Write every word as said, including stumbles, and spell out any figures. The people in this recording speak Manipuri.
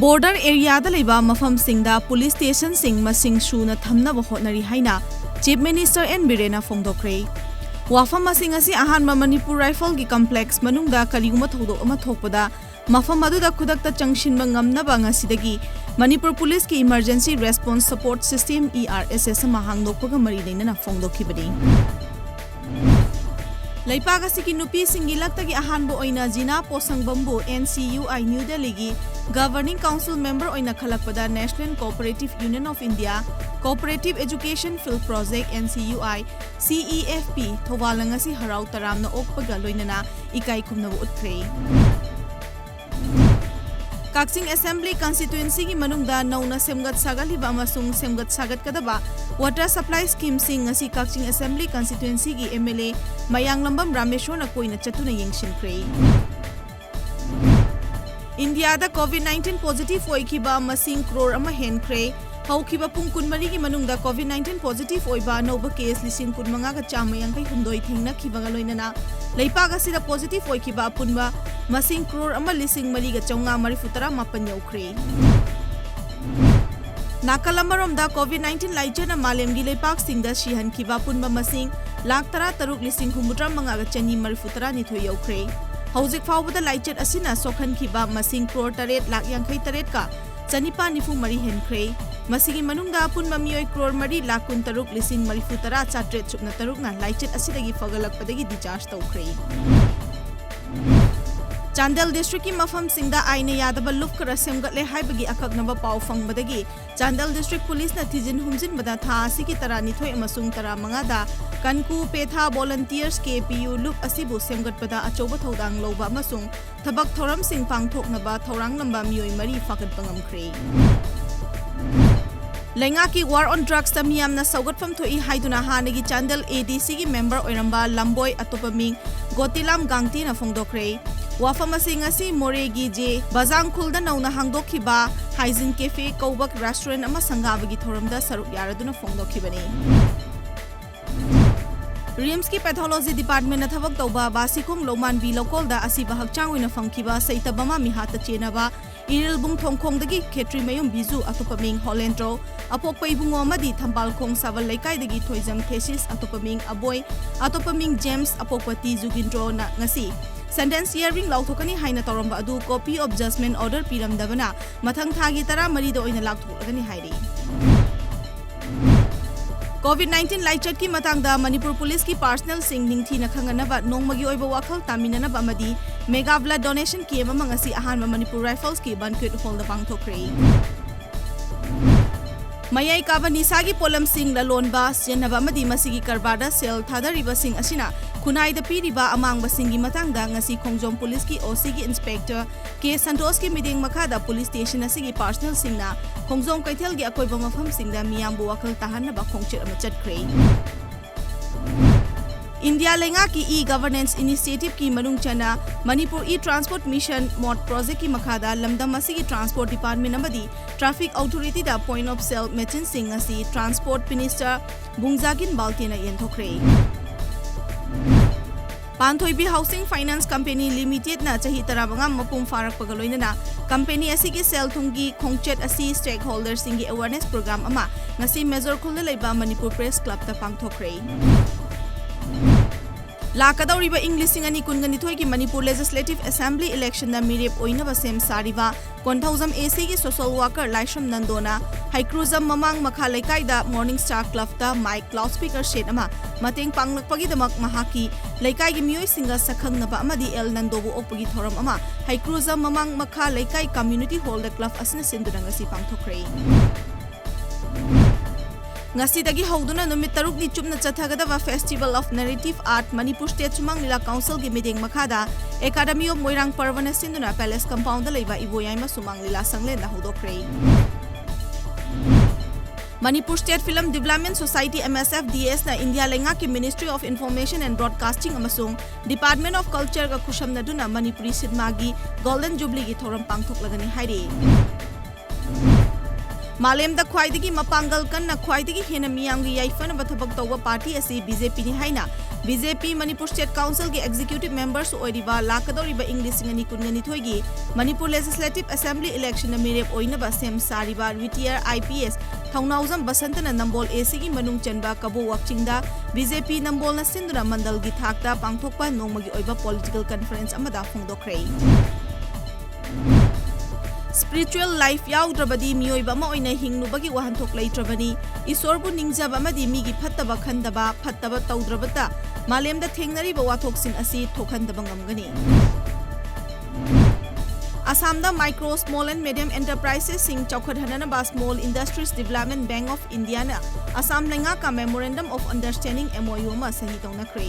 Border areaꯗ ꯂꯩꯕ ꯃꯐꯝꯁꯤꯡꯗ police stationꯁꯤꯡ ꯃꯁꯤꯡ ꯁꯨꯅ ꯊꯝꯅꯕ ꯍꯣꯠꯅꯔꯤ ꯍꯥꯏꯅ Chief Minister N. ꯕꯤꯔꯦꯟꯅ ꯐꯣꯡꯗꯣꯛꯈ꯭ꯔꯦ꯫ ꯋꯥꯐꯝ ꯑꯁꯤꯡ ꯑꯁꯤ ꯑꯍꯥꯟꯕ ꯃꯅꯤꯄꯨꯔ Rifleꯒꯤ complex ꯃꯅꯨꯡꯗ ꯀꯔꯤꯒꯨꯝꯕ ꯊꯧꯗꯣꯛ ꯑꯃ ꯊꯣꯛꯄꯗ ꯃꯐꯝ ꯑꯗꯨꯗ ꯈꯨꯗꯛꯇ ꯆꯪꯁꯤꯟꯕ ꯉꯝꯅꯕ ꯉꯁꯤꯗꯒꯤ Manipur Policeꯀꯤ Emergency Response Support System, E R S S, ꯑꯃ ꯍꯥꯡꯗꯣꯛꯄꯒ ꯃꯔꯤ ꯂꯩꯅꯅ ꯐꯣꯡꯗꯣꯛꯈꯤꯕꯅꯤ꯫ ꯂꯩꯄꯥꯛ ꯑꯁꯤꯒꯤ ꯅꯨꯄꯤꯁꯤꯡꯒꯤ ꯂꯛꯇꯒꯤ ꯑꯍꯥꯟꯕ ꯑꯣꯏꯅ ꯖꯤꯅꯥ ꯄꯣꯁꯪꯕꯝꯕꯨ N C U I New Delhiꯒꯤ Governing Council member ꯑꯣꯏꯅ ꯈꯜꯂꯛꯄꯗ National Cooperative Union of India Cooperative Education Field Project, N C U I C E F P, ꯊꯧꯕꯥꯜꯅ ꯉꯁꯤ ꯍꯔꯥꯎ ꯇꯔꯥꯝꯅ ꯑꯣꯛꯄꯒ ꯂꯣꯏꯅꯅ ꯏꯀꯥꯏ ꯈꯨꯝꯅꯕ ꯎꯠꯈ꯭ꯔꯦ꯫ ꯀꯛꯆꯤꯡ Assembly Constituencyꯒꯤ ꯃꯅꯨꯡꯗ ꯅꯧꯅ ꯁꯦꯝꯒꯠ ꯁꯥꯒꯠꯂꯤꯕ ꯑꯃꯁꯨꯡ ꯁꯦꯝꯒꯠ ꯁꯥꯒꯠꯀꯗꯕ water supply schemeꯁꯤꯡ ꯉꯁꯤ ꯀꯛꯆꯤꯡ Assembly Constituencyꯒꯤ M L A ꯃꯌꯥꯡꯂꯝꯕꯝ ꯔꯥꯃꯦꯁꯣꯔꯅ ꯀꯣꯏꯅ ꯆꯠꯇꯨꯅ ꯌꯦꯡꯁꯤꯟꯈ꯭ꯔꯦ꯫ ꯏꯟꯗꯤꯌꯥꯗ COVID nineteen positive ꯑꯣꯏꯈꯤꯕ ꯃꯁꯤꯡ ꯀ꯭ꯔꯣꯔ ꯑꯃ ꯍꯦꯟꯈ꯭ꯔꯦ꯫ ꯍꯧꯈꯤꯕ ꯄꯨꯡ ꯀꯨꯟꯃꯔꯤꯒꯤ ꯃꯅꯨꯡꯗ COVID nineteen positive ꯑꯣꯏꯕ ꯑꯅꯧꯕ case ꯂꯤꯁꯤꯡ ꯀꯨꯟꯃꯉꯥꯒ ꯆꯥꯝꯃ ꯌꯥꯡꯈꯩ ꯍꯨꯝꯗꯣꯏ ꯊꯦꯡꯅꯈꯤꯕꯒ ꯂꯣꯏꯅꯅ ꯂꯩꯄꯥꯛ ꯑꯁꯤꯗ positive ꯑꯣꯏꯈꯤꯕ ꯑꯄꯨꯟꯕ ꯃꯁꯤꯡ ꯀ꯭ꯔꯣꯔ ꯑꯃ ꯂꯤꯁꯤꯡ ꯃꯔꯤꯒ ꯆꯥꯝꯃꯉꯥ ꯃꯔꯤꯐꯨ ꯇꯔꯥ ꯃꯥꯄꯟ ꯌꯧꯈ꯭ꯔꯦ꯫ ꯅꯥꯀꯜ ꯑꯃꯔꯣꯝꯗ COVID nineteen ꯂꯥꯏꯆꯠꯅ ꯃꯥꯂꯦꯝꯒꯤ ꯂꯩꯄꯥꯛꯁꯤꯡꯗ ꯁꯤꯍꯟꯈꯤꯕ ꯑꯄꯨꯟꯕ ꯃꯁꯤꯡ ꯂꯥꯈ ꯇꯔꯥ ꯇꯔꯨꯛ ꯂꯤꯁꯤꯡ ꯍꯨꯝꯐꯨꯇꯔꯥ ꯃꯉꯥꯒ ꯆꯅꯤ ꯃꯔꯤꯐꯨ ꯇꯔꯥꯅꯤꯊꯣꯏ ꯌꯧꯈ꯭ꯔꯦ꯫ ꯍꯧꯖꯤꯛ ꯐꯥꯎꯕꯗ ꯂꯥꯏꯆꯠ ꯑꯁꯤꯅ ꯁꯣꯛꯍꯟꯈꯤꯕ ꯃꯁꯤꯡ ꯀ꯭ꯔꯣꯔ ꯇꯔꯦꯠ ꯂꯥꯈ ꯌꯥꯡꯈꯩ ꯇꯔꯦꯠꯀ ꯆꯅꯤꯄꯥꯟ ꯅꯤꯐꯨ ꯃꯔꯤ ꯍꯦꯟꯈ꯭ꯔꯦ꯫ ꯃꯁꯤꯒꯤ ꯃꯅꯨꯡꯗ ꯑꯄꯨꯟꯕ ꯃꯤꯑꯣꯏ ꯀ꯭ꯔꯣꯔ ꯃꯔꯤ ꯂꯥꯈ ꯀꯨꯟ ꯇꯔꯨꯛ ꯂꯤꯁꯤꯡ ꯃꯔꯤꯐꯨ ꯇꯔꯥ ꯆꯥꯇ꯭ꯔꯦꯠ ꯁꯨꯞꯅ ꯇꯔꯨꯛꯅ ꯂꯥꯏꯆꯠ ꯑꯁꯤꯗꯒꯤ ꯐꯒꯠꯂꯛꯄꯗꯒꯤ discharge ꯇꯧꯈ꯭ꯔꯦ꯫ ꯆꯥꯟꯗꯦꯜ districtꯀꯤ ꯃꯐꯝꯁꯤꯡꯗ ꯑꯥꯏꯟꯅ ꯌꯥꯗꯕ loop ꯈꯔ ꯁꯦꯝꯒꯠꯂꯦ ꯍꯥꯏꯕꯒꯤ ꯑꯀꯛꯅꯕ ꯄꯥꯎ ꯐꯪꯕꯗꯒꯤ ꯆꯥꯟꯗꯦꯜ district policeꯅ ꯊꯤꯖꯤꯟ ꯍꯨꯝꯖꯤꯟꯕꯗ ꯊꯥ ꯑꯁꯤꯒꯤ ꯇꯔꯥꯅꯤꯊꯣꯏ ꯑꯃꯁꯨꯡ ꯇꯔꯥꯃꯉꯥꯗ ꯀꯟꯀꯨ petha Volunteers K P U loop ꯑꯁꯤꯕꯨ ꯁꯦꯝꯒꯠꯄꯗ ꯑꯆꯧꯕ ꯊꯧꯗꯥꯡ ꯂꯧꯕ ꯑꯃꯁꯨꯡ ꯊꯕꯛ ꯊꯧꯔꯝꯁꯤꯡ ꯄꯥꯡꯊꯣꯛꯅꯕ ꯊꯧꯔꯥꯡꯂꯝꯕ ꯃꯤꯑꯣꯏ ꯃꯔꯤ ꯐꯥꯒꯠꯄ ꯉꯝꯈ꯭ꯔꯦ꯫ ꯂꯩꯉꯥꯛꯀꯤ war on drugsꯇ ꯃꯤꯌꯥꯝꯅ ꯁꯧꯒꯠꯐꯝ ꯊꯣꯛꯏ ꯍꯥꯏꯗꯨꯅ ꯍꯥꯟꯅꯒꯤ ꯆꯥꯟꯗꯦꯜ ADCꯒꯤ member ꯑꯣꯏꯔꯝꯕ ꯂꯝꯕꯣꯏ, ꯑꯇꯣꯞꯄ ꯃꯤꯡ ꯒꯣꯇꯤꯂꯥꯝ ꯒꯥꯡꯇꯤꯅ ꯐꯣꯡꯗꯣꯛꯈ꯭ꯔꯦ꯫ ꯋꯥꯐꯝ ꯑꯁꯤ ꯉꯁꯤ ꯃꯣꯔꯦꯒꯤ ꯖꯦ ꯕꯖꯥꯡꯈꯨꯜꯗ ꯅꯧꯅ ꯍꯥꯡꯗꯣꯛꯈꯤꯕ Hygiene Cafe ꯀꯧꯕ restaurant ꯑꯃ ꯁꯪꯒꯥꯕꯒꯤ ꯊꯧꯔꯝꯗ ꯁꯔꯨꯛ ꯌꯥꯔꯗꯨꯅ ꯐꯣꯡꯗꯣꯛꯈꯤꯕꯅꯤ꯫ RIMSꯀꯤ Pathology Departmentꯅ ꯊꯕꯛ ꯇꯧꯕ ꯕꯥꯁꯤꯈꯣꯡ ꯂꯧꯃꯥꯟꯕꯤ ꯂꯧꯀꯣꯜꯗ ꯑꯁꯤꯕ ꯍꯛꯆꯥꯡ ꯑꯣꯏꯅ ꯐꯪꯈꯤꯕ ꯁꯩꯇꯕꯃꯥ ꯃꯤꯍꯥꯠꯇ ꯆꯦꯟꯅꯕ ꯏꯔꯤꯜꯕꯨꯡ ꯊꯣꯡꯈꯣꯡꯗꯒꯤ ꯈꯦꯇ꯭ꯔꯤꯃꯌꯨꯝ ꯕꯤꯖꯨ, ꯑꯇꯣꯞꯄ ꯃꯤꯡ ꯍꯣꯂꯦꯟꯗ꯭ꯔꯣ, ꯑꯄꯣꯛꯄ ꯏꯕꯨꯡꯉꯣ ꯑꯃꯗꯤ ꯊꯝꯕꯥꯜꯈꯣꯡ ꯁꯥꯕꯜ ꯂꯩꯀꯥꯏꯗꯒꯤ ꯊꯣꯏꯖꯝ ꯊꯦꯁꯤꯁ, ꯑꯇꯣꯞꯄ ꯃꯤꯡ ꯑꯕꯣꯏ, ꯑꯇꯣꯞꯄ ꯃꯤꯡ ꯖꯦꯝꯁ, ꯑꯄꯣꯛꯄ ꯇꯤ ꯖꯨꯒꯤꯟꯗ꯭ꯔꯣꯅ ꯉꯁꯤ sentence hearing ꯂꯥꯎꯊꯣꯛꯀꯅꯤ ꯍꯥꯏꯅ ꯇꯧꯔꯝꯕ ꯑꯗꯨ copy of judgment order ꯄꯤꯔꯝꯗꯕꯅ ꯃꯊꯪ ꯊꯥꯒꯤ ꯇꯔꯥꯃꯔꯤꯗ ꯑꯣꯏꯅ ꯂꯥꯎꯊꯣꯛꯂꯒꯅꯤ ꯍꯥꯏꯔꯤ꯫ COVID nineteen ꯂꯥꯏꯆꯠꯀꯤ ꯃꯇꯥꯡꯗ ꯃꯅꯤꯄꯨꯔ ꯄꯨꯂꯤꯁꯀꯤ personnelꯁꯤꯡ ꯅꯤꯡꯊꯤꯅ ꯈꯪꯍꯟꯅꯕ ꯅꯣꯡꯃꯒꯤ ꯑꯣꯏꯕ ꯋꯥꯈꯜ ꯇꯥꯃꯤꯟꯅꯅꯕ ꯑꯃꯗꯤ mega blood donation camp ꯑꯃ ꯉꯁꯤ ꯑꯍꯥꯟꯕ ꯃꯅꯤꯄꯨꯔ Riflesꯀꯤ banquet hallꯗ ꯄꯥꯡꯊꯣꯛꯈ꯭ꯔꯦ꯫ ꯃꯌꯥꯏ ꯀꯥꯕ ꯅꯤꯁꯥꯒꯤ ꯄꯣꯠꯂꯝꯁꯤꯡ ꯂꯂꯣꯟꯕ, ꯁꯤꯖꯤꯟꯅꯕ ꯑꯃꯗꯤ ꯃꯁꯤꯒꯤ ꯀꯔꯕꯥꯔꯗ ꯁꯦꯜ ꯊꯥꯗꯔꯤꯕꯁꯤꯡ ꯑꯁꯤꯅ ꯈꯨꯟꯅꯥꯏꯗ ꯄꯤꯔꯤꯕ ꯑꯃꯥꯡꯕꯁꯤꯡꯒꯤ ꯃꯇꯥꯡꯗ ꯉꯁꯤ ꯈꯣꯡꯖꯣꯝ ꯄꯨꯂꯤꯁꯀꯤ OCꯒꯤ inspector ꯀꯦ ꯁꯟꯇꯣꯁꯀꯤ ꯃꯤꯠꯌꯦꯡ ꯃꯈꯥꯗ ꯄꯨꯂꯤꯁ ꯁ꯭ꯇꯦꯁꯟ ꯑꯁꯤꯒꯤ personnelꯁꯤꯡꯅ ꯈꯣꯡꯖꯣꯝ ꯀꯩꯊꯦꯜꯒꯤ ꯑꯀꯣꯏꯕ ꯃꯐꯝꯁꯤꯡꯗ ꯃꯤꯌꯥꯝꯕꯨ ꯋꯥꯈꯜ ꯇꯥꯍꯟꯅꯕ ꯈꯣꯡꯆꯠ ꯑꯃ ꯆꯠꯈ꯭ꯔꯦ꯫ ꯏꯟꯗꯤꯌꯥ ꯂꯩꯉꯥꯛꯀꯤ e-governance initiativeꯀꯤ ꯃꯅꯨꯡ ꯆꯟꯅ ꯃꯅꯤꯄꯨꯔ e-transport mission MoT projectꯀꯤ ꯃꯈꯥꯗ ꯂꯝꯗꯝ ꯑꯁꯤꯒꯤ transport department ꯑꯃꯗꯤ traffic authorityꯗ point of sale machineꯁꯤꯡ ꯑꯁꯤ transport minister ꯕꯨꯡꯖꯥꯒꯤꯟ ꯕꯥꯜꯇꯦꯅ ꯌꯦꯟꯊꯣꯛꯈ꯭ꯔꯦ꯫ ꯄꯥꯟꯊꯣꯏꯕꯤ Housing Finance Company Limitedꯅ ꯆꯍꯤ ꯇꯔꯥꯃꯉꯥ ꯃꯄꯨꯡ ꯐꯥꯔꯛꯄꯒ ꯂꯣꯏꯅꯅ company ꯑꯁꯤꯒꯤ ꯁꯦꯜ-ꯊꯨꯝꯒꯤ ꯈꯣꯡꯆꯠ ꯑꯁꯤ stakeholderꯁꯤꯡꯒꯤ awareness program ꯑꯃ ꯉꯁꯤ ꯃꯦꯖꯣꯔ ꯈꯨꯜꯗ ꯂꯩꯕ ꯃꯅꯤꯄꯨꯔ Press Clubꯇ ꯄꯥꯡꯊꯣꯛꯈ꯭ꯔꯦ꯫ ꯂꯥꯛꯀꯗꯧꯔꯤꯕ ꯏꯪ ꯂꯤꯁꯤꯡ ꯑꯅꯤ ꯀꯨꯟꯒ ꯅꯤꯊꯣꯏꯒꯤ ꯃꯅꯤꯄꯨꯔ Legislative Assembly electionꯗ ꯃꯤꯔꯦꯞ ꯑꯣꯏꯅꯕ ꯁꯦꯝ ꯁꯥꯔꯤꯕ ꯀꯣꯟꯊꯧꯖꯝ ACꯒꯤ social worker ꯂꯥꯏꯁ꯭ꯔꯝ ꯅꯟꯗꯣꯅ ꯍꯩꯀ꯭ꯔꯨꯖꯝ ꯃꯃꯥꯡ ꯃꯈꯥ ꯂꯩꯀꯥꯏꯗ Morning Star Clubꯇ mic loudspeaker set ꯑꯃ ꯃꯇꯦꯡ ꯄꯥꯡꯂꯛꯄꯒꯤꯗꯃꯛ ꯃꯍꯥꯛꯀꯤ ꯂꯩꯀꯥꯏꯒꯤ ꯃꯤꯑꯣꯏꯁꯤꯡꯒ ꯁꯛꯈꯪꯅꯕ ꯑꯃꯗꯤ ꯑꯦꯜ ꯅꯟꯗꯣꯕꯨ ꯑꯣꯛꯄꯒꯤ ꯊꯧꯔꯝ ꯑꯃ ꯍꯩꯀ꯭ꯔꯨꯖꯝ ꯃꯃꯥꯡ ꯃꯈꯥ ꯂꯩꯀꯥꯏ community hallꯗ club ꯑꯁꯤꯅ ꯁꯤꯟꯗꯨꯅ ꯉꯁꯤ ꯄꯥꯡꯊꯣꯛꯈ꯭ꯔꯦ꯫ ꯉꯁꯤꯗꯒꯤ ꯍꯧꯗꯨꯅ ꯅꯨꯃꯤꯠ ꯇꯔꯨꯛꯅꯤ ꯆꯨꯞꯅ ꯆꯠꯊꯒꯗꯕ Festival of Narrative Art Manipur State ꯁꯨꯃꯥꯡ ꯂꯤꯂꯥ Councilꯒꯤ ꯃꯤꯠꯌꯦꯡ ꯃꯈꯥꯗ Academy of ꯃꯣꯏꯔꯥꯡ ꯄꯔꯕꯅ ꯁꯤꯟꯗꯨꯅ Palace Compoundꯗ ꯂꯩꯕ ꯏꯕꯣꯌꯥꯏꯃ ꯁꯨꯃꯥꯡ ꯂꯤꯂꯥ ꯁꯪꯂꯦꯟꯗ ꯍꯧꯗꯣꯛꯈ꯭ꯔꯦ꯫ Manipur State Film Development Society, MSFDSꯅ ꯏꯟꯗꯤꯌꯥ ꯂꯩꯉꯥꯛꯀꯤ Ministry of Information and Broadcasting ꯑꯃꯁꯨꯡ Department of Cultureꯒ ꯈꯨꯠꯁꯝꯅꯗꯨꯅ ꯃꯅꯤꯄꯨꯔꯤ ꯁꯤꯅꯦꯃꯥꯒꯤ Golden Jubileeꯒꯤ ꯊꯧꯔꯝ ꯄꯥꯡꯊꯣꯛꯂꯒꯅꯤ ꯍꯥꯏꯔꯤ꯫ ꯃꯥꯂꯦꯝꯗ ꯈ꯭ꯋꯥꯏꯗꯒꯤ ꯃꯄꯥꯡꯒꯜ ꯀꯟꯅ, ꯈ꯭ꯋꯥꯏꯗꯒꯤ ꯍꯦꯟꯅ ꯃꯤꯌꯥꯝꯒꯤ ꯌꯥꯏꯐꯅꯕ ꯊꯕꯛ ꯇꯧꯕ ꯄꯥꯔꯇꯤ ꯑꯁꯤ ꯕꯤ ꯖꯦ ꯄꯤꯅꯤ ꯍꯥꯏꯅ ꯕꯤ ꯖꯦ ꯄꯤ ꯃꯅꯤꯄꯨꯔ ꯁ꯭ꯇꯦꯠ ꯀꯥꯎꯟꯁꯤꯜꯒꯤ ꯑꯦꯛꯖꯤꯀ꯭ꯌꯨꯇꯤꯚ ꯃꯦꯝꯕꯔꯁꯨ ꯑꯣꯏꯔꯤꯕ, ꯂꯥꯛꯀꯗꯧꯔꯤꯕ ꯏꯪ ꯂꯤꯁꯤꯡ ꯑꯅꯤ ꯀꯨꯟꯒ ꯅꯤꯊꯣꯏꯒꯤ ꯃꯅꯤꯄꯨꯔ ꯂꯦꯖꯤꯁꯂꯦꯇꯤꯚ ꯑꯦꯁꯦꯝꯕ꯭ꯂꯤ ꯏꯂꯦꯛꯁꯟꯗ ꯃꯤꯔꯦꯞ ꯑꯣꯏꯅꯕ ꯁꯦꯝ ꯁꯥꯔꯤꯕ ꯔꯤꯇꯤꯌꯔ ꯑꯥꯏ ꯄꯤ ꯑꯦꯁ ꯊꯧꯅꯥꯎꯖꯝ ꯕꯁꯟꯇꯅ ꯅꯝꯕꯣꯜ ꯑꯦ ꯁꯤꯒꯤ ꯃꯅꯨꯡ ꯆꯟꯕ ꯀꯕꯣꯋꯥꯛ ꯆꯤꯡꯗ ꯕꯤ ꯖꯦ ꯄꯤ ꯅꯝꯕꯣꯜꯅ ꯁꯤꯟꯗꯨꯅ ꯃꯟꯗꯜꯒꯤ ꯊꯥꯛꯇ ꯄꯥꯡꯊꯣꯛꯄ ꯅꯣꯡꯃꯒꯤ ꯑꯣꯏꯕ ꯄꯣꯂꯤꯇꯤꯀꯦꯜ ꯀꯟꯐꯔꯦꯟꯁ ꯑꯃꯗ ꯐꯣꯡꯗꯣꯛꯈ꯭ꯔꯦ꯫ ꯁ꯭ꯄꯤꯔꯤꯆꯨꯋꯦꯜ ꯂꯥꯏꯐ ꯌꯥꯎꯗ꯭ꯔꯕꯗꯤ ꯃꯤꯑꯣꯏꯕ ꯑꯃ ꯑꯣꯏꯅ ꯍꯤꯡꯂꯨꯕꯒꯤ ꯋꯥꯍꯟꯊꯣꯛ ꯂꯩꯇ꯭ꯔꯕꯅꯤ꯫ ꯏꯁꯣꯔꯕꯨ ꯅꯤꯡꯖꯕ ꯑꯃꯗꯤ ꯃꯤꯒꯤ ꯐꯠꯇꯕ ꯈꯟꯗꯕ, ꯐꯠꯇꯕ ꯇꯧꯗ꯭ꯔꯕꯇ ꯃꯥꯂꯦꯝꯗ ꯊꯦꯡꯅꯔꯤꯕ ꯋꯥꯊꯣꯛꯁꯤꯡ ꯑꯁꯤ ꯊꯣꯛꯍꯟꯗꯕ ꯉꯝꯒꯅꯤ꯫ ꯑꯁꯥꯝꯗ ꯃꯥꯏꯀ꯭ꯔꯣ, ꯁ꯭ꯃꯣꯜ ꯑꯦꯟ ꯃꯦꯗꯤꯌꯝ ꯑꯦꯟꯇꯔꯄ꯭ꯔꯥꯏꯁꯦꯁꯁꯤꯡ ꯆꯥꯎꯈꯠꯍꯟꯅꯅꯕ Small Industries Development Bank of Indiaꯅ ꯑꯁꯥꯝ ꯂꯩꯉꯥꯛꯀ Memorandum of Understanding, M O U, ꯑꯃ ꯁꯍꯤ ꯇꯧꯅꯈ꯭ꯔꯦ꯫